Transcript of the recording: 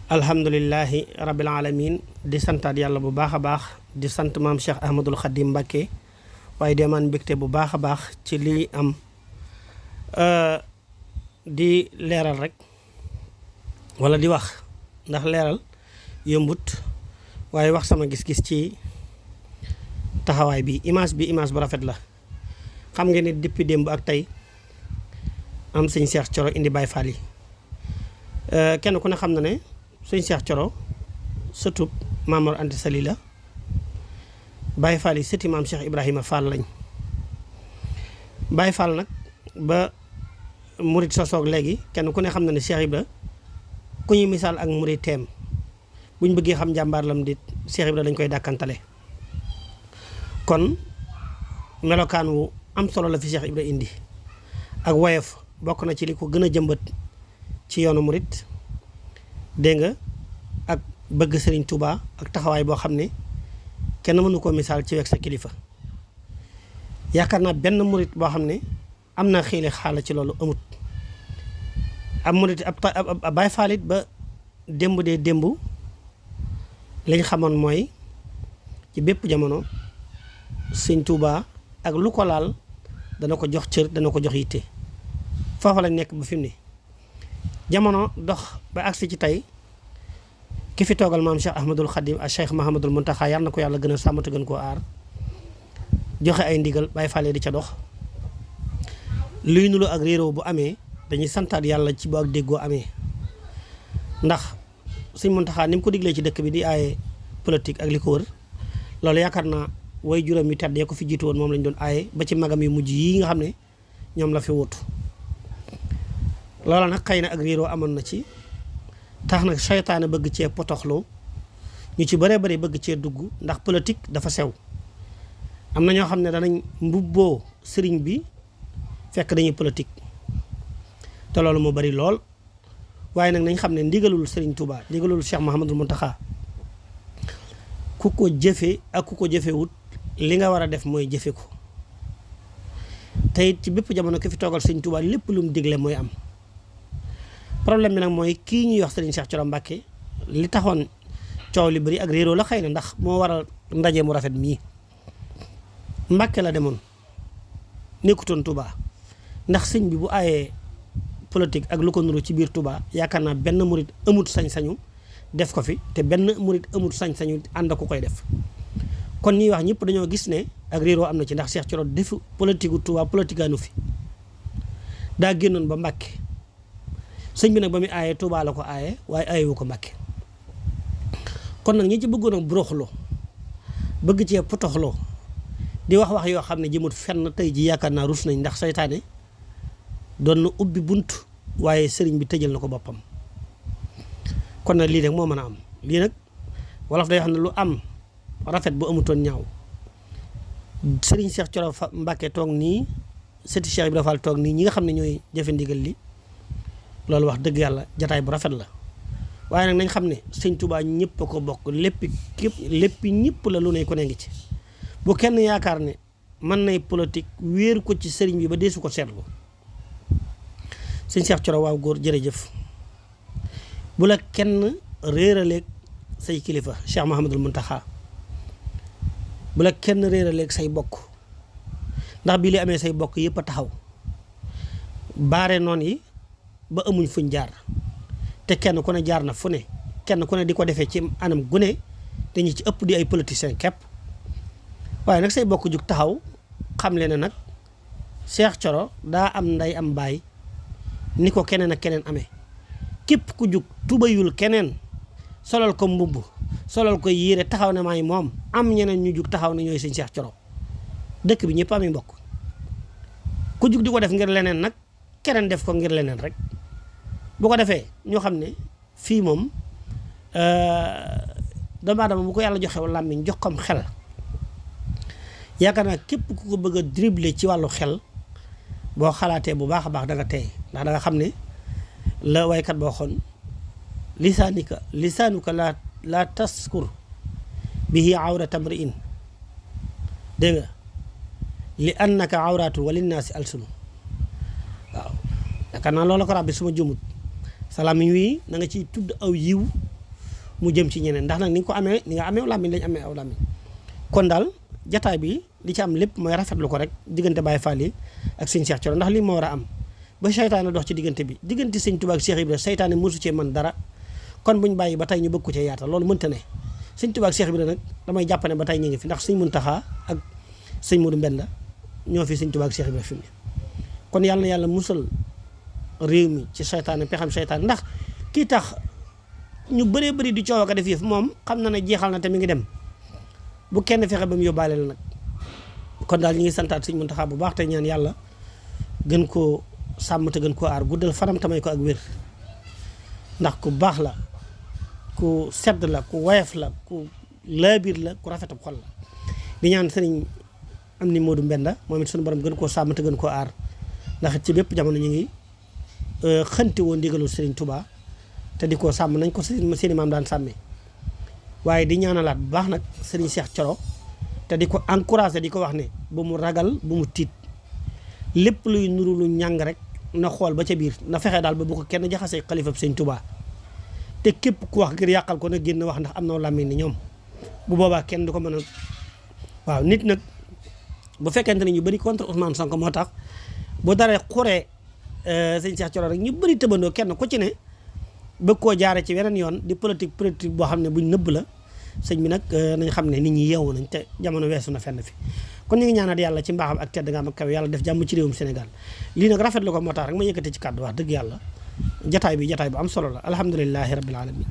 alhamdulillahi rabbil alamin di santaat yàlla bu baax a baax di sant maam Cheikh Ahmadul Khadim Mbacké waaye di amaan mbégte bu baax a baax ci lii am di leeral rek wala di wax ndax leeral yombut waaye wax sama gis-gis ci taxawaay bi image bu rafet la. xam ngeen ni depuis démb ak tey am sëñ Cheikh Thioro indi Baye Fall yi kenn ku ne xam na ne sëñ Cheikh Thioro sëtub Maam Mor Anta Sali la Baye Fall yi sëti maam Cheikh Ibrahima Fall lañ. Baye Fall nag ba murit sosoog léegi kenn ku ne xam na ne Cheikh Ibra ku ñuy misaal ak murit teem buñ bëggee xam njàmbaar lam di Cheikh Ibra dañ koy dàkkantale. kon melokaan wu am solo la fi Cheikh Ibra indi ak woyof bokk na ci li ko gën a jëmbat ci yoonu murit dégg nga ak bëgg Serigne Touba ak taxawaay boo xam ne kenn mënu ko misaal ci wek sa kilifa. yaakaar naa benn murit boo xam ne am na xiili xaala ci loolu amut. ab murit ab Baay Faal it ba démb dee démb liñ xamoon mooy ci bépp jamono Serigne Touba ak lu ko laal dana ko jox cër dana ko jox yitte foofa lañ nekk ba fi mu ne jamono dox ba agsi ci tey ki fi toogal maam Cheikh Ahmadul Khadim ak Cheikh Mahamadul Muntaxa yàlla na ko yàlla gën a sàmm te gën koo aar joxe ay ndigal Baay Faal di ca dox. luy nulu ak réeroo bu amee dañuy santaat yàlla ci bu ak déggoo amee ndax Sëñ Muntaxa ni mu ko diglee ci dëkk bi di aaye politique ak li ko wër loolu yaakaar naa way juróom yu tedd ya ko fi jiitu woon moom lañ doon aaye ba ci magam yu mujj yi nga xam ne ñoom la fi wóotu. loola nag xëy na ak réeroo amoon na ci tax nag seytaane bëgg cee potoxlu ñu ci bëree bëri bëgg cee dugg ndax politique dafa sew. am na ñoo xam ne danañ mbubboo sëriñ bi fekk dañuy politique te loolu moo bari lool waaye nag nañ xam ne ndigalul Sëriñ Touba ndigalul Cheikh Mouhamadul Mountakha ku ko jëfe ak ku ko jëfewut li nga war a def mooy jëfe ko te it ci bépp jamono ki fi toogal Sëriñ Touba lépp lu mu digle mooy am. problème bi nag mooy kii ñuy wax Serigne Cheikh Thioro Mbacké li taxoon coow li bari ak réeroo la xëy na ndax moo waral ndaje mu rafet mii Mbacké la demoon nekkutoon Touba ndax sëñ bi bu aayee politique ak lu ko nuru ci biir Touba yaakaar naa benn murit amut sañ-sañu def ko fi te benn murit amut sañ-sañu ànd ku koy def. kon ñuy wax ñëpp dañoo gis ne ak réeroo am na ci ndax Cheikh Thioro defu politique gu Touba politique aanu fi daa génnoon ba Mbacké sëñ bi nag ba muy aaye Touba la ko aaye waaye aayewu ko Mbacké. kon nag ñi ci bëggoon a buruxloo bëgg cee potoxloo di wax yoo xam ne jëmut fenn tey ji yaakaar naa rus nañ ndax seytaane doon na ubbi bunt waaye sëriñ bi tëjal na ko boppam. kon nag lii rek moo mën a am lii nag wolof day xam ne lu am rafet bu amutoon ñaaw. sëriñ Cheikh Thioro Mbacké toog nii sëti Cheikh Ibrahima Fall toog nii ñi nga xam ne ñooy jëfe ndigal li loolu wax dëgg yàlla jataay bu rafet la waaye nag nañ xam ne Sëñ Touba ñëpp a ko bokk léppi ñëpp la lu ne ko ne ngi ci. bu kenn yaakaar ne mën nay politique wéeru ko ci sëriñ bi ba deesu ko seetlu. Sëñ Cheikh Thioro waaw góor jërëjëf bu la kenn réeraleeg say kilifa Cheikh Mouhamadul Mountakha bu la kenn réeraleeg say bokk ndax bii li amee say bokk yëpp a taxaw baare noon yi ba amuñ fuñ jaar te kenn ku ne jaar na fu ne kenn ku ne di ko defee ci anam gune te ñi ci ëpp di ay politiciens képp. waaye nag say bokk jug taxaw xam le ne nag Cheikh Thioro daa am nday am baay ni ko keneen ak keneen amee képp ku jug tubayul keneen solal ko mbubb solal ko yére taxaw ne maay moom am ñeneen ñu jug taxaw ne ñooy sëñ Cheikh Thioro dëkk bi ñëpp ami mbokk ku jug di ko def ngir leneen nag keneen def ko ngir leneen rek bu ko defee ñoo xam ne fii moom doomu aadama bu ko yàlla joxe làmmiñ jox kom xel yaakaar naa képp ku ko bëgg a dribbler ci wàllu xel boo xalaatee bu baax a baax da nga tey ndax da nga xam ne la waykat boo xoon lisaanuka la taskur bihi awrata mri'in dégg nga li annaka awratun wa linnaasi alsunu waaw yaakaar naa loolu ko rabbi suma jumut salaam wi na nga ciy tudd aw yiw mu jëm ci ñeneen ndax nag ni nga ko amee ni nga amee làmmiñ lañ amee aw làmmiñ kon daal jataay bi li ci am lépp mooy rafetlu ko rek diggante Baye Fall yi ak sëñ Cheikh Thioro ndax lii moo war a am ba seytaane dox ci diggante bi diggante sëñ Tuubaa ak Cheikh Ibrahima seytaane mosu cee man dara kon buñ bàyyi ba tey ñu bëgg ko cee yaatal loolu mënta ne sëñ Tuubaa ak Cheikh Ibrahima nag damay jàpp ne ba tey ñu ngi fi ndax sëñ Muntaxa ak sëñ Modou Mbenda ñoo fi sëñ Tuubaa ak Cheikh Ibrahima fi mu ne kon yàlla na yàlla musal réew mi ci seytaane pexam seytaane ndax kii tax ñu bëree bëri di coow ak a def yëf moom xam na ne jeexal na te mi ngi dem bu kenn fexe ba mu yóbbaale la nag kon daal ñu ngi santaat sëñ Muntaxa bu baax te ñaan yàlla gën koo sàmm te gën koo aar guddal fanam tamay ko ak wér ndax ku baax la ku sedd la ku woyof la ku laabir la ku rafetab xol la di ñaan sëriñ am ni Modou Mbenda moom it suñu borom gën koo sàmm te gën koo aar ndax ci bépp jamono ñu ngi xënti woon ndigalul sëriñ Touba te di ko sàmm nañ ko seeni maam daan sàmmee waaye di ñaanalaat bu baax nag sëriñ Cheikh Thioro te di ko encouragé di ko wax ne bu mu ragal bu mu tiit lépp luy nuru lu ñàng rek na xool ba ca biir na fexe daal ba bu ko kenn jaxasee xalifab sëñ Touba te képp ku wax ngir yàqal ko na génn wax ndax am na làmmiñ ni ñoom bu boobaa kenn du ko mën a waaw nit nag bu fekkente ne ñu bëri contre Ousmane Sonko moo tax bu daree xuree sëñ Cheikh Thioro rek ñu bëri tëbandoo kenn ku ci ne bëgg koo jaare ci weneen yoon di politique boo xam ne buñ nëbb la sëñ bi nag nañ xam ne nit ñi yeewu nañ te jamono weesu na fenn fi kon ñu ngi ñaanal yàlla ci mbaaxam ak tedd nga am ak kaw yàlla def jàmm ci réewum Sénégal lii nag rafetlu ko moo tax rek ma yëkkati ci kàddu wax dëgg yàlla jataay bi bu am solo la alhamdulilahi rabbil alamin